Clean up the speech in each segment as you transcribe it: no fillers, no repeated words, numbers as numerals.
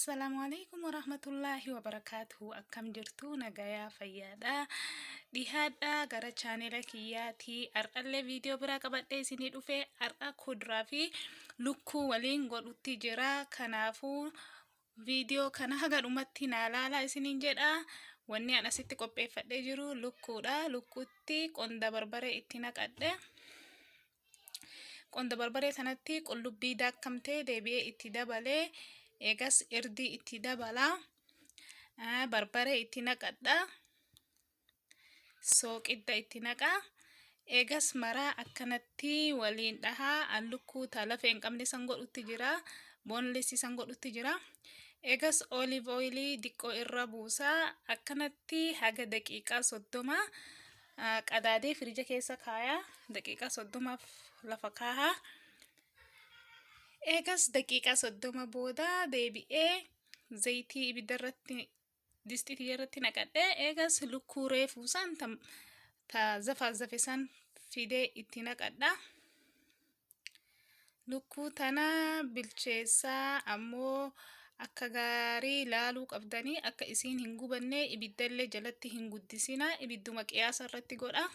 Assalaamu alaikum warahmatullaahi wabarakaatuhu. Akkam jirtu? Nagayaa, fayyaadha? Dhihaadha gara chaanela kiyyaatii. Har'allee viidiyoo biraa qabadhee isinii dhufe. Har'a kuduraa fi lukkuu waliin godhutti jira. Kanaafuu viidiyoo kana haga dhumatti naa laalaa isiniin jedha. Wanni an asitti qopheeffadhee jiru lukkuudha. Lukkuutti qonda barbaree itti naqadhe. Qonda barbaree sanatti qullubbii daakkamtee deebi'ee itti dabalee, eegas irdii itti dabala, barbaree itti naqadha, sooqidda itti naqa. Eegas maraa akkanatti waliin dhahaa. An lukkuu ta lafee hin qabne san godhutti jira, boneless san godhutti jira. Eegas olive oilii diqqoo irra buusaa. Akkanatti haga daqiiqaa 30 qadaadee firija keessa kaayaa. Daqiiqaa 30f lafa kaahaa. Eegas daqiiqaa 30 booda deebi'ee zayitii ibidda irratti distii tiyya irratti naqadhee, eegas lukkuu reefuu san ta zafaa zafe san fidee itti naqadha. Lukkuu tana bilcheessaa, ammoo akka gaarii laaluu qabdanii akka isiin hin gubanne. Ibiddallee jalatti hin guddisina, ibidduma qiyaasa irratti godha.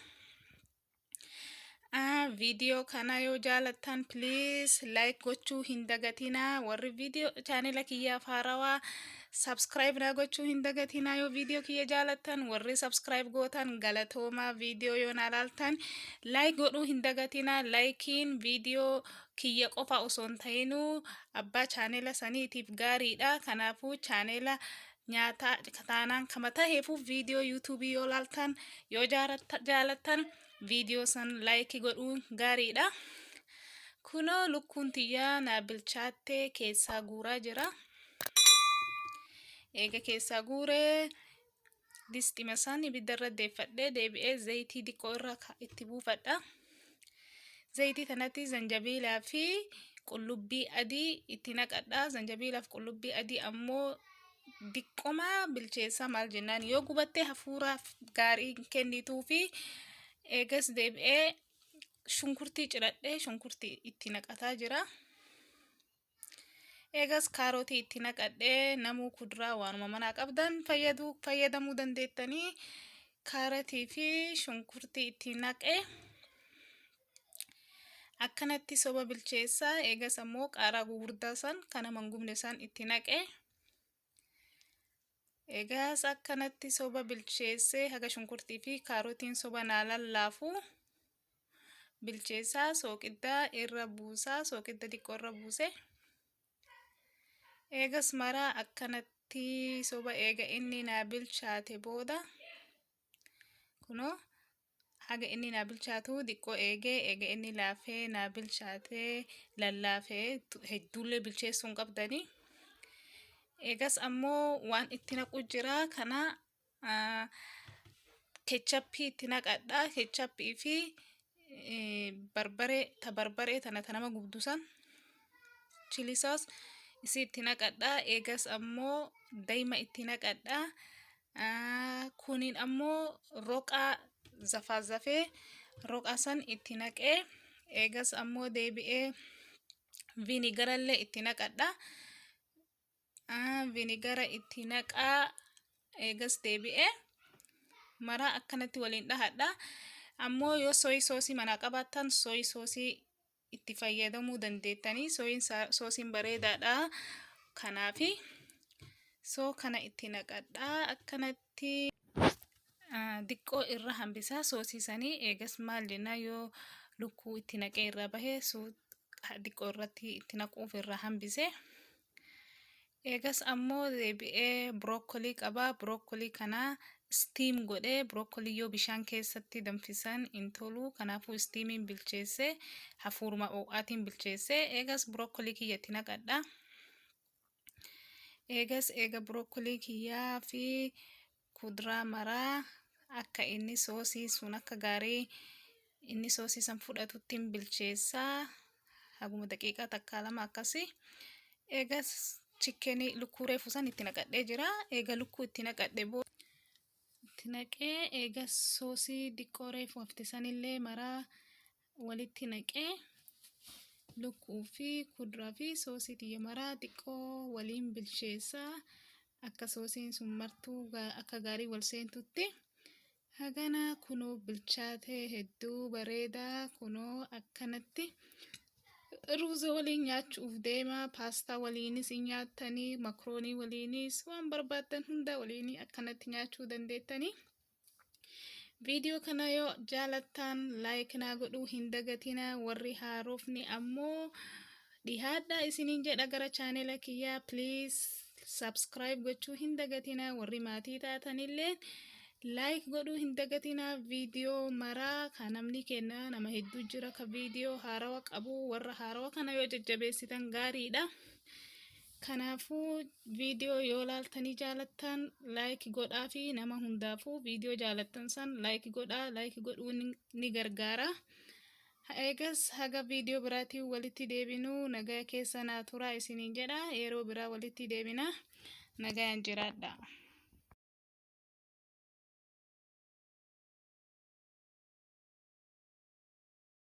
Viidiyoo kana yoo jaalattan, please like gochuu hin dagatinaa. Warri viidiyoo chaanela kiyyaaf haarawaa, subscribe naa gochuu hin dagatinaa. Yoo viidiyoo kiyya jaalattan, warri subscribe gootan galatoomaa. Viidiyoo yoo naa laaltan, like godhuu hin dagatinaa. Likeiin viidiyoo kiyya qofa osoo hin ta'inuu abbaa chaanela saniitiif gaariidha. Kanaafuu chaanela nyaataa taanaan kama taheefu, viidiyoo YouTubeii yoo laaltan, yoo jaalattan, viidiyoo san like godhuun gaariidha. Kunoo lukkuun tiyyaa naa bilchaattee keessaa guuraa jira. Eega keessaa guuree, disxima san ibidda irra deeffadhee, deebi'ee zayitii xiqqoo irra itti buufadha. Zayitii kanatti zanjabiilaa fi qullubbii adii itti naqadha. Zanjabiilaa fi qullubbii adii ammoo diqqoma bilcheessaa. Maal jennaan, yoo gubattee hafuuraaf gaarii kennituu fi. Eegas deebi'ee shunkurtii ciradhee shunkurtii itti naqataa jira. Eegas kaarotii itti naqadhee. Namuu kuduraa waanuma manaa qabdan fayyadamuu dandeettanii. Kaarotii fi shunkurtii itti naqee akkanatti soba bilcheessaa. Eegas ammoo qaaraa gugurdaa san kana mangubne san itti naqee, eegas akkanatti soba bilcheessee, haga shunkurtii fi kaarotiin soba naa lallaafu bilcheessaa, sooqiddaa irra buusaa. Sooqidda xiqqoo irra buuse. Eegas maraa akkanatti soba eega inni naa bilchaate booda, kunoo haga inni naa bilchaatu xiqqoo eegee, eega inni laafee naa bilchaatee lallaafee, hedduullee bilcheessuu hin qabdanii. Eegas ammoo waan itti naqu jira. Kana ketchupii itti naqadha. Ketchupii fi barbaree, ta barbaree tana ta nama gubdu san, chili sauce isii itti naqadha. Eegas ammoo daima itti naqadha. Kuniin ammoo roqaa zafaa zafee, roqaa san itti naqee, eegas ammoo deebi'ee vinegarallee itti naqadha. Vinegara itti naqaa. Eegas deebi'ee maraa akkanatti waliin dhahadha. Ammoo yoo soy sauceii manaa qabaattan, soy sauceii itti fayyadamuu dandeettanii. Soy sauceiin bareedaadha. Kanaafi soo kana itti naqadha. Akkanatti diqqoo irra hambisaa sauceii sanii. Eegas maal jennaa, yoo lukkuu itti naqee irraa bahee, diqqoo irratti itti naquuf irra hambise. Eegas ammoo deebi'ee broccoli qaba. Broccoli kana steam godhee. Broccoli yoo bishaan keessatti danfisan hin tolu. Kanaafuu steamiin bilcheesse, hafuuruma ho'aatiin bilcheesse. Eegas broccoli kiyya itti naqadha. Eegas eega broccoli kiyyaa fi kuduraa maraa akka inni sauceii sun akka gaarii inni sauceii san fudhatutti bilcheessaa, haguma daqiiqaa 1, 2 akkasii. Eegas chickenii, lukkuu reefu san itti naqadhee jira. Eega lukkuu itti naqadhe booda, itti naqee, eegas sauceii diqqoo reefu hafte sanillee maraa walitti naqee. Lukkuu fi kuduraa fi soosii tiyya maraa xiqqoo waliin bilcheessaa, akka soosiin sun martuu akka gaarii wal seentutti. Hagana kunoo bilchaatee hedduu bareedaa. Kunoo akkanatti ruuza waliin nyaachuuf deema. Paastaa waliinis hin nyaattanii, makroonii waliinis, waan barbaaddan hunda waliin akkanatti nyaachuu dandeettanii. Viidiyoo kana yoo jaalattan like naa godhuu hin dagatina. Warri haarofni ammoo dhihaadha isiniin jedha gara chaanela kiyyaa. Please subscribe gochuu hin dagatina. Warri maatii taatanillee like godhuu hin dagatina. Viidiyoo maraa kan namni kenna nama hedduu jira ka viidiyoo haarawa qabu. Warra haarawa kana yoo jajjabeessitan gaariidha. Kanaafuu viidiyoo yoo laaltanii jaalattan like godhaa fi nama hundaafuu viidiyoo jaalattan san like godhaa. Like godhuu ni gargaara. Eegas haga viidiyoo biraatiin walitti deebinuu nagaa keessa naa turaa isiniin jedha. Yeroo biraa walitti deebina, nagayaan jiraadha.